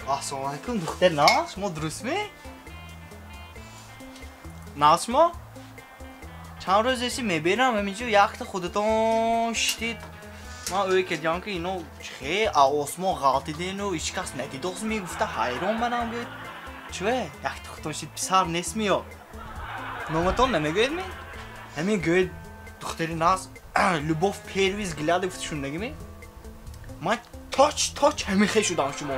Ассалому алайкум, духтар нағз, шумо дурустми? Нағз шумо? Чанд рӯз эси мебинам, ҳаминҷо якта худатон шитид. Ман ӯй кардям, ки ино хе а осмон ғалтидену ҳеҷ кас надидост, мегуфта ҳайрон манам гӯед. Чӯе, якта худатон шитид, писар нестми ё? Номатон намегӯед ми? Ҳамин гӯед, духтари нағз, любовь первый взгляд гуфта шундагими? Ман точ точ ҳамин хел шудам шумо.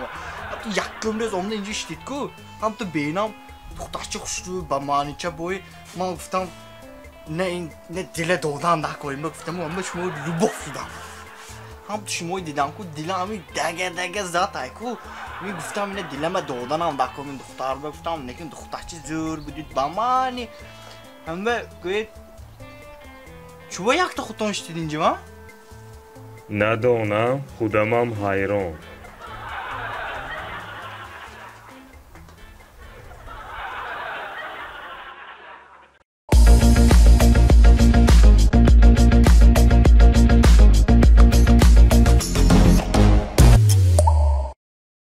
Якум рӯз омада инҷо шитид ку, ҳамту бенам духтарча хушрӯ ба маънича бой, ман гуфтам не ин не дила додан накорим, гуфтам ама шумо любовь шудам. Ҳамту шумои дидам ку, дила ҳамин дага дага зад ай ку, ми гуфтам ина дилама доданам дакорим духтар ба, гуфтам лекин духтарчи зӯр будид ба маъни. Ҳама гӯед, чӯба якта худтон шитид инҷо, ма? Надонам, худамам ҳайрон.